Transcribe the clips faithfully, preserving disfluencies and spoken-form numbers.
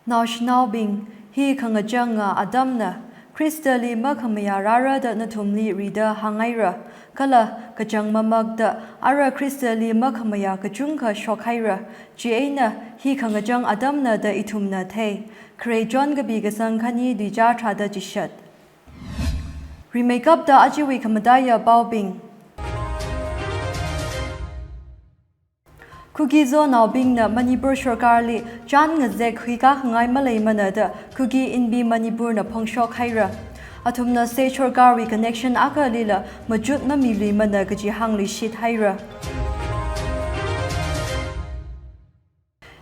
Naoshinaobing, hi khangachanga atamna, Khristali makhamayā rāra da nathumli rida hānghaira, kala kachang mamakta ara Khristali makhamayā kachungkha shokhaira, chieina hi khangachang atamna da ithumna thei. Khare John kapi kasang khani tuichā tharāda chishat. Rimeikapta ajawui khamataiya paobing. Kuki-Zonaobingna Manipur sorkarli chān ngazek huikakhangai maleimana da Kuki Inpi Manipurna phongshok haira. Athumna state sorkarwui connection akhalila machut mamiluimana kaji hāngluishit haira.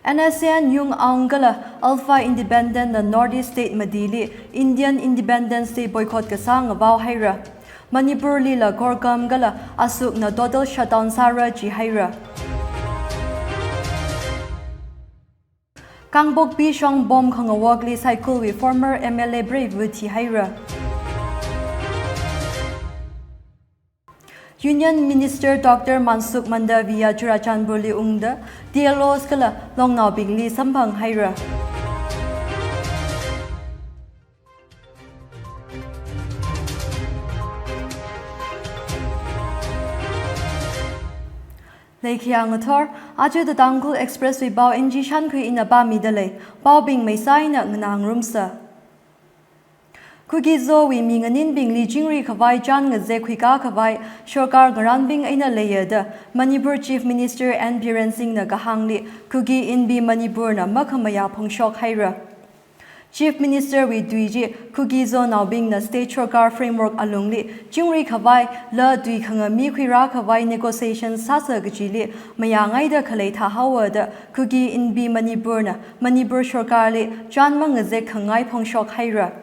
N S C N Yung Aung kala Alpha Independent na North East State matili Indian Independence Day boycott kasā ngavao haira. Manipurlila Korgam kala Asukna total shutdown sāra ji haira. Kangpokpi shong bomb khangawokli Saikulwui former M L A preiva thihaira. Union Minister Doctor Mansukh Mandaviya Churachandpurli ungda T L Os kala longnaobingli samphang haira. Leikhayā ngathor, aja The Tangkhul Express wui pao N G Shankhui ina pāmida lei, paobing meisā eina nganā ngarumsa. Kuki-Zowui mi nganinbingli chingri khavai chān ngazek huikakhavai sorkar ngarānbing eina leiya da Manipur Chief Minister N Biren Singhna kahāngli Kuki Inpi Manipurna makhamayā phongshok haira. Chief Minister wui tui chi Kuki-Zonaobingna state sorkar framework alungli chingri khavaila tui khangami khuirā khavai negotiation sāsa kajili mayāngaida khalei thāhaowa da Kuki Inpi Manipurna Manipur sorkarli chān mangazek khangai phongshok haira.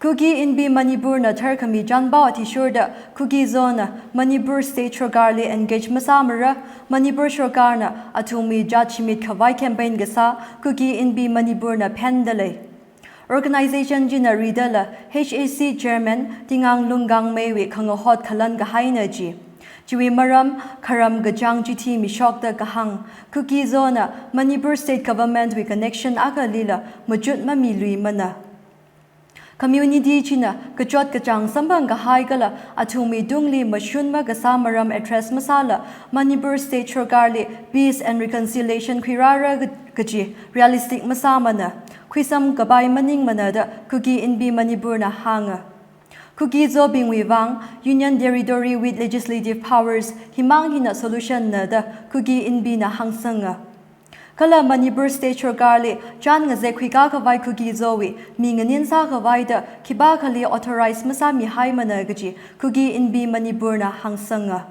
Kuki Inpi Manipurna tharkhami chānpao athishurda Kuki-Zona Manipur state sorkarli engage masāmara, Manipur sorkarna athumwui jat shimit khavai campaign kasā Kuki Inpi Manipurna phenda lei. Organization china ridala H A C Chairman Tinganglung Gangmeiwui khangahot khalan kahaina ji. Chiwui maram kharam kachāng chithi mishokta kahāng, Kuki-Zona Manipur State Government wui connection akhalila machut mamiluimana. Community china kachot kachāng samphang kahai kala athumwui tungli mashun makasā maram address masāla Manipur state sorkarli peace and reconciliation khuirāra ka-, kaji realistic masāmana, khuisam kapai maningmana da Kuki Inpi Manipurna hānga. Kuki-Zobingwui vang Union Territory with legislative powers himang hina solution na da Kuki Inpina hāngsanga. Kala Manipur state sorkarli chān ngazek huikakhavai Kuki-Zowui mi nganin sākhavai da khipākhali authorize masāmihaimana kaji Kuki Inpi Manipurna hāngsanga.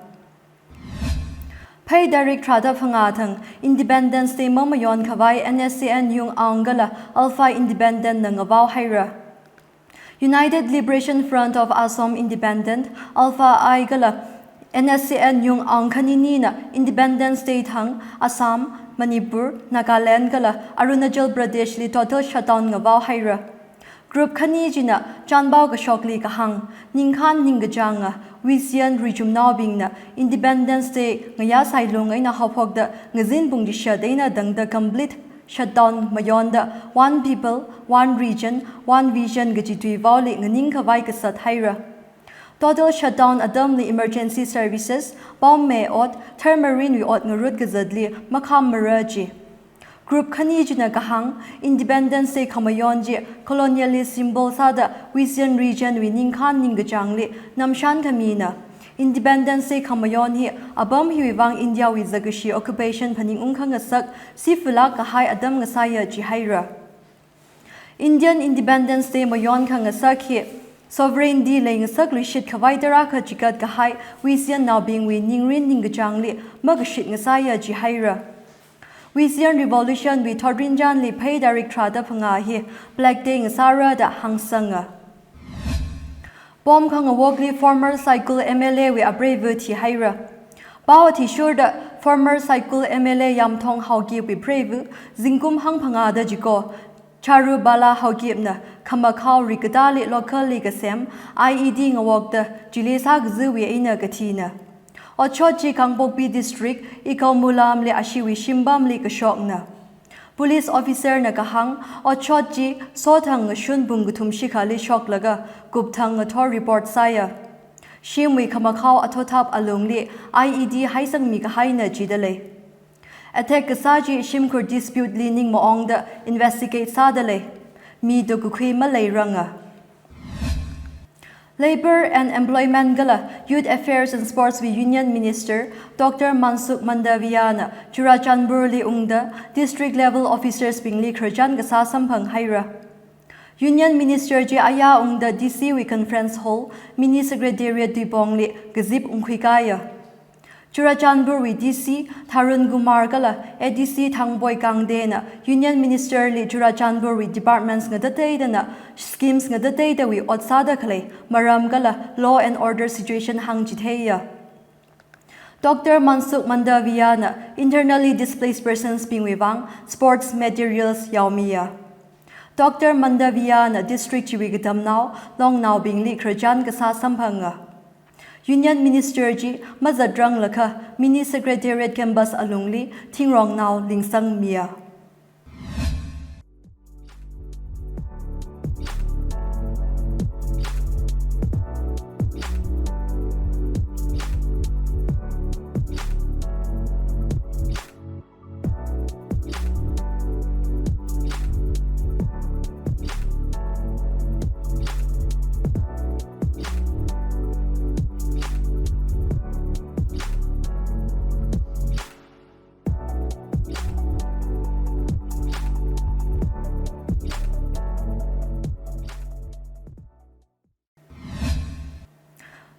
Phei tarik tharāda phangā thang Independence Day mamayon khavai N S C N Yung Aung kala Alpha Independent na ngavao haira. United Liberation Front of Assam Independent, Alpha I kala N S C N Yung Aung khaninina Independence Day thang Assam, Manipur, Nagaland kala Arunachal Pradesh li total shutdown ngavao haira. Group khani china chānpao kashokli kahāng, ningkhān ningkachānga Wisian richumnaobingna Independence Day ngayā sailung eina haophokda ngazin pung chishat eina tangda complete shutdown mayonda One People, One Region, One Vision kaji tuivaoli nganing khavai kasat haira. Total shutdown atamli emergency services, pom me ot, tharmarinwui ot ngarut kazatli makhammara ji. Group khani china kahāng, Independence Day khamayon chi colonialist symbol sāda Wisian region wui ningkhān ningkachāngli namshan khamina. Independence Day khamayon hi apam hiwui vang India wui zakashi occupation phaningungkhangasak, sifilak kahai atam ngasāya ji haira. Indian Independence Day mayonkhangasak hi sovereignty leingasakluishit khavai tarākha chikat kahai Wisiannaobingwui ningrin ningkachāngli makashit ngasāya ji haira. Wisian Revolution wui thotrin chānli phei tarik tharāda phangā hi Black Day ngasāra da hāngsanga. Pom khangawokli former Saikul M L A wui apreiva thihaira. Pao athishurda former Saikul M L A Yamthong Haokip wui preiva zingkum hangphangāda chiko Charubala Haokipna khamakhao rikatāli local li kasem I E D ngawokta chili sākaziwui eina kathina. Otshot chi Kangpokpi District, Ikaumu lamli ashiwui shimpamli kashokna. Police officer na kahāng, otshot chi sothang ngashun pung kathum shikhali shoklaga kupthang ngathor report sāya. Shimwui khamakhao athothap alungli I E D haisangmi kahaina jidalei. Attack kasā chi shimkhur dispute li ning maongda investigate sādalei. Mi tukakhui maleiranga. Labour and Employment kala Youth Affairs and Sports wui Union Minister Doctor Mansukh Mandaviya na Churachandpur li ungda district level officers bingli khararchan kasā samphang haira. Union Minister chi aya ungda D C wui Conference Hall, Mini Secretariat tuipongli kazip ungkhui kaya. Churachandpur wui D C Tarun Kumar kala A D C Thangboi Kangde na Union Minister li Churachandpur wui departments ngatateida na schemes ngatateida wui ot sāda khalei maram kala law and order situation hāngchitheiya. Doctor Mansukh Mandaviya na internally displaced persons bingwui vang sports materials yaomiya. Doctor Mandaviya na district chiwui katamnao, longnao bingli khararchan kasā samphanga. Union Minister chi mazatranglakha Mini Secretariat campus alungli thingrongnao lingsangmiya.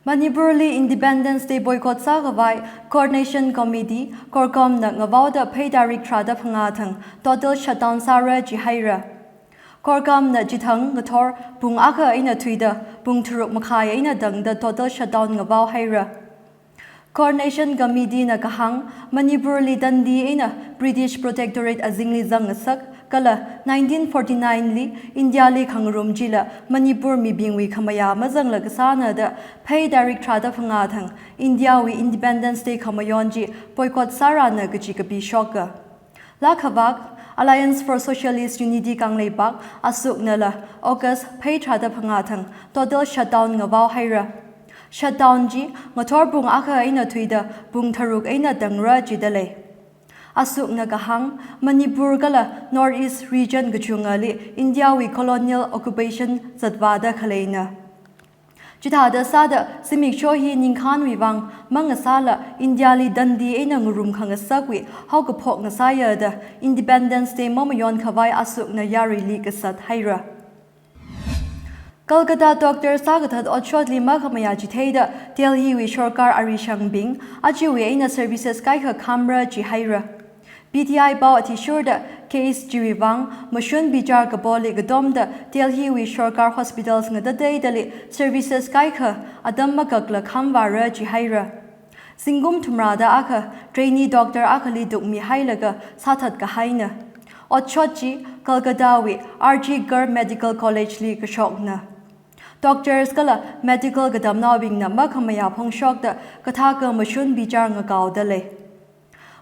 Manipur li Independence Day boycott sākhavai Coordination Committee, CORCOM na ngavaoda phei tarik tharāda phangā thang total shutdown sāra jihaira. CORCOM na chithang ngathor pung akha eina thuida pung tharuk makhai eina tangda total shutdown ngavao haira. Coordination Committee na kahāng, Manipur li Dandi eina British Protectorate azingli zangngasak kala nineteen forty-nine li India li khangarum chila Manipur mibingwui khamayā mazangla kasāna da phei tarik tharāda phangā thang India wui Independence Day khamayon chi boycott sārana kachi kapi shoka. Lakhavak, Alliance for Socialist Unity Kangleipak asuknala August phei tharāda phangā thang total shutdown ngavao haira. Shutdown chi ngathor pung akha eina thuida pung tharuk eina tangra jidalei. Asukna kahāng, Manipur kala North East region kachungali India wui colonial occupation zatvāda khaleina. Chithāda sāda zimiksho hi ningkhānwui vang mangasāla India li Dandi eina ngarum khangasakwui haokaphok ngasāya da Independence Day mamayon khavai asukna yaruili kasat haira. Calcutta doctor sākathat otshotli makhamayā chitheida Delhi wui sorkar arishangbing achiwui eina services kaikha khamra jihaira. P T I pao athishurda case chiwui vang mashun bichar kapoli katomda Delhi wui sorkar hospitals ngatateidali services kaikha atam makakla khamvāra jihaira. Zingkum thumrāda akha trainee doctor akhali tukmihailaga sāthat kahaina. Otshot chi Calcutta wui R G Kar Medical College li kashokna. Doctors kala medical katamnaobingna makhamayā phongshokda kathāka mashun bichar ngakaodalei.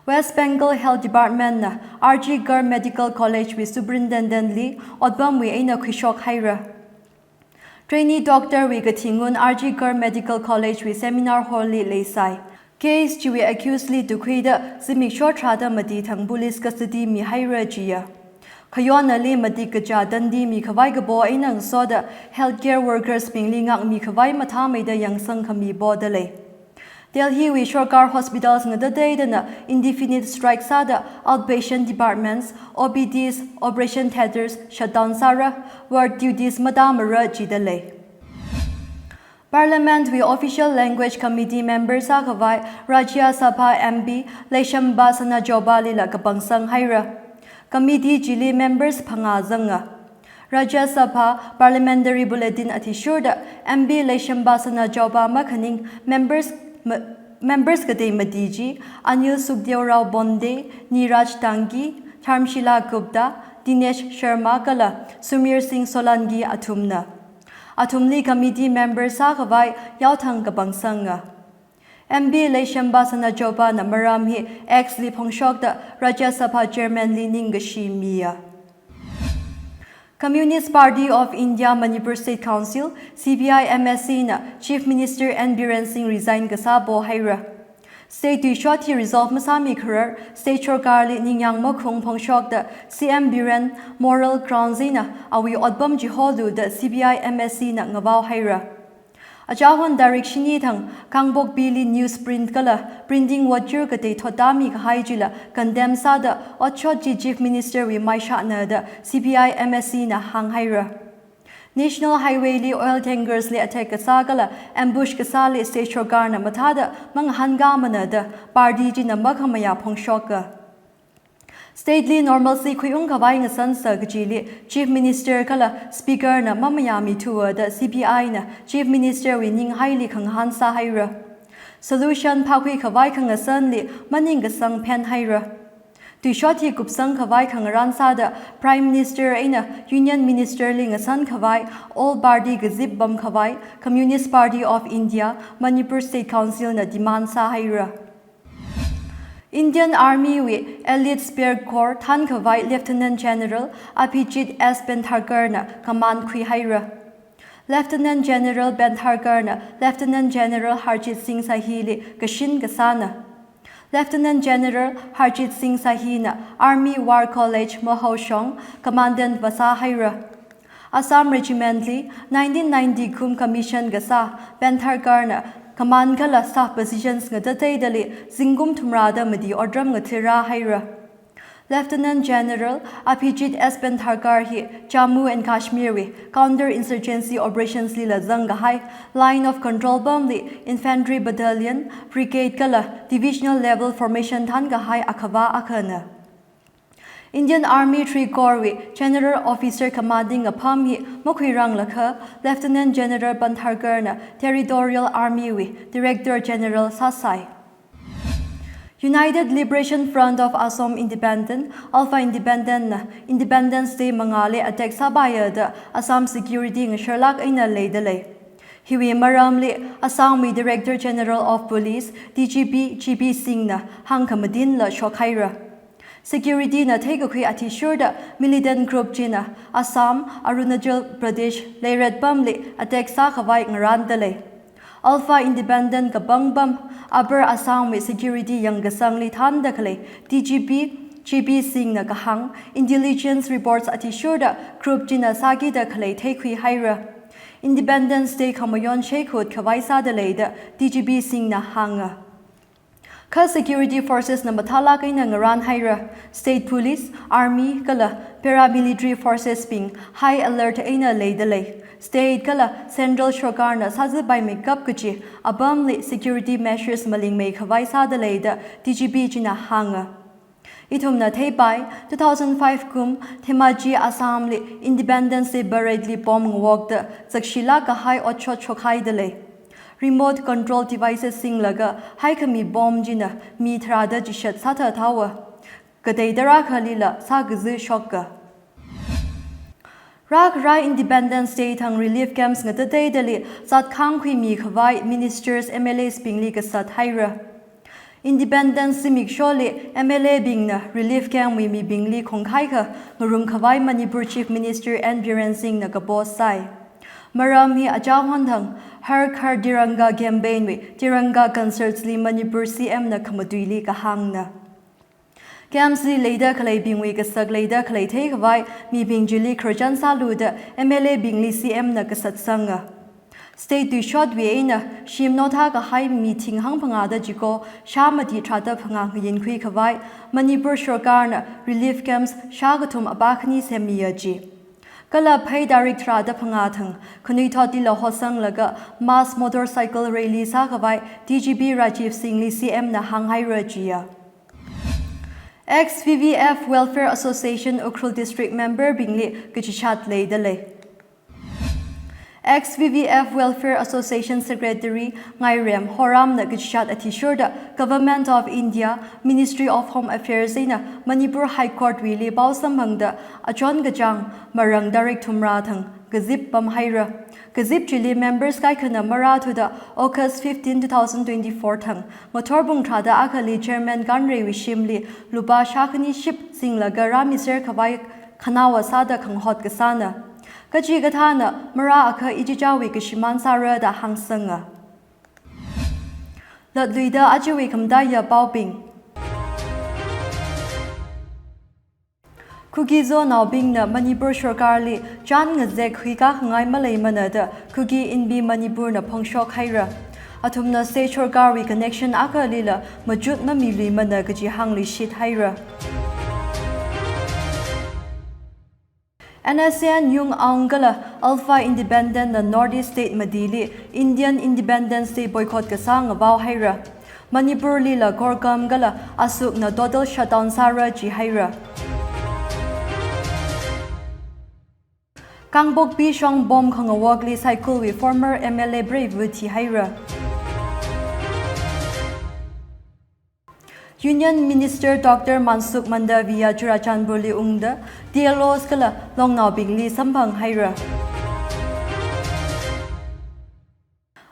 West Bengal Health Department na R G Kar Medical College wui superintendent li otpamwui eina khuishok haira. Trainee doctor wui kathingun R G Kar Medical College wui seminar hall li leisai. Case chiwui accused li tukhuida zimiksho tharāda mati thang police custody mihaira jiya. Khayonali matik kachā Dandi mikhavai kapo eina ngasoda healthcare workers bingli ngakmikhavai mathāmeida yangsang khami podalei. Delhi wui sorkar hospitals ngatateidana indefinite strike sāda outpatient departments, O P Ds, operation theatres shutdown sāra, ward duties matāmara jidalei. Parliament wui Official Language Committee member sākhavai Rajya Sabha M P Leishemba Sanajaoba lila kapangsang haira. Committee chili members phangā zanga. Rajya Sabha Parliamentary Bulletin athishurda M P Leishemba Sanajaoba makhaning members, ma-, members katei mati chi Anil Sukhdeorao Bonde, Neeraj Dangi, Dharmshila Gupta, Dinesh Sharma kala Sumeer Singh Solanki athumna. Athumli committee member sākhavai yaothang kapangsanga. M P Leishemba Sanajaobana maram hi X li phongshokta Rajya Sabha Chairman li ningkashi miya. Communist Party of India Manipur State Council, C P I M S C na Chief Minister N Biren Singh resign kasā pohaira. State tuishot hi resolve masāmi kharar, state sorkar li ningyāng makhung phongshokta C M Biren moral grounds eina awui otpam chiholu da C P I M S C na ngavao haira. Achāhon tarik shini thang Kangpokpi li newsprint kala printing voucher katei thottāmi kahai chila condemn sāda otshot chi Chief Minister wui maishana da C P I M S C na hānghaira. National Highway li oil tankers li attack kasā kala ambush kasāli state sorkar na mathāda mangahānkāmana da party china makhamayā phongshoka. State li normalcy khuiung khavai ngasansa kachili Chief Minister kala Speaker na mamayāmithua da C P I na Chief Minister wui ninghaili khangahān sāhaira. Solution phākhui khavai khangasanli maningkasang phenhaira. Tuishot hi kupsang khavai khangarān sāda Prime Minister eina Union Minister li ngasan khavai all party kazip pam khavai Communist Party of India Manipur State Council na demand sāhaira. Indian Army wui Elite Spear Corps thānkhavai Lieutenant General Abhijit S Pendharkar na command khuihaira. Lieutenant General Pendharkar na Lieutenant General Harjit Singh Sahi li kashin kasāna. Lieutenant General Harjit Singh Sahi na Army War College Mohou Shong Commandant vāsāhaira. Assam Regiment li nineteen ninety kum commission kasā Pendharkar na command kala staff positions ngatateidali zingkum thumrāda mati otram ngathei rāhaira. Lieutenant General Abhijit S Pendharkar hi Jammu and Kashmir wui counter insurgency operations lila zangkahai Line of Control pamli infantry battalion, brigade kala divisional level formation thānkahai akhavā akhana. Indian Army Three Corps wui General Officer Commanding apam hi makhuirānglakha Lieutenant General Pendharkar na Territorial Army wui Director General sāsai. United Liberation Front of Assam Independent, Alpha Independent na Independence Day mangāli attack sāpaiya da Assam security ngasharlāk eina leidalei. Hiwui maramli Assam wui Director General of Police, D G P, G P Singh na hāngkhamatinla shokhaira. Security na theikakhui athishurda militant group china Assam, Arunachal Pradesh leiret pamli attack sākhavai ngarāndalei. Alpha Independent kapang pam Upper Assam wui security yangkasangli thānda khalei D G P, G P Singh na kahāng intelligence reports athishurda group china sākida khalei theikhuihaira. Independence Day khamayon sheikhut khavai sāda leida D G P Singh na hānga. Kha security forces na mathālāk eina ngarānhaira. State police, army kala paramilitary forces bing high alert eina leidalei. State kala central sorkar na sāzipaimeikap kachi apamli security measures malingmei khavai sāda leida D G P china hānga. Ithumna theipai, two thousand five kum Dhemaji Assam li Independence Day Parade li bomb ngawokta zakshilāk kahai otshot shokhaidalei. Remote control devices singlaga haikhami bomb china mi tharāda chishat sāthathaowa. Katei tarākhalila sākazi shokka. Rākharā Independence Day thang relief camps ngatateidali zatkhāngkhuimi khavai ministers, M L As bingli kasat haira. Independence zimiksholi M L A bingna relief camp wui mibingli khongkhaikha ngarum khavai Manipur Chief Minister N Biren Singh na kapo sai. Maram hi achāhon thang Har Ghar Tiranga campaign wui Tiranga concerts li Manipur C M na khamatuili kahāngna. Camps li leida khaleibingwui kasak leida khalei theikhavai mibing chili khararchan sālu da M L A bingli C M na kasatsanga. State tuishotwui eina shim nothā kahai mi thing hangphangāda chiko shā mati tharāda phangā ngayinkhui khavai Manipur sorkar na relief camps shākathum apā khani semmiya ji. Kala phei tarik tharāda phangā thang khanuithot tila hosanglaga mass motorcycle rally sākhavai D G P Rajiv Singh li C M na hānghaira jiya. Ex W W F Welfare Association Ukhrul District member bingli kachishat leidalei. Ex W W F Welfare Association Secretary Ngairem Horam na kachishat athishurda Government of India, Ministry of Home Affairs eina Manipur High Court wuili pao samphangda achon kachāng marang tarik thumrā thang kazip pamhaira. Kazip chili members kaikhana marāthuda August fifteen, two thousand twenty-four thang ngathor pung tharāda akhali Chairman Ganreiwui shimli lupā shākhani ship zinglaga rāmiser khavai khanaowa sāda khangahot kasāna. Kachikathāna marā akha ichichāwui kashimān sāra da hāngsanga. Latluida ajawui khamataiya paobing. Kuki-Zo naobingna Manipur sorkarli chān ngazek huikā khangai maleimana da Kuki Inpi Manipurna phongshok haira. Athumna state sorkarwui connection akhalila machut mamiluimana kaji hāngluishit haira. NSCN Yung Aung kala Alpha Independent na North East State matili Indian Independence Day boycott kasā ngavao haira. Manipurlila Korkam kala Asukna total shutdown sāra ji haira. Kangpokpi shong bomb khangawokli Saikulwui former MLA preiva thihaira. Union Minister Doctor Mansukh Mandaviya Churachandpurli ungda TLOs kala longnaobingli samphang haira.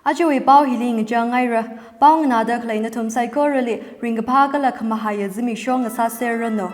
Ajawui pao hili ngachang haira. Pao nganāda khalei nathum saikorali ringkaphā kala khamahaiya zimiksho ngasāserranu.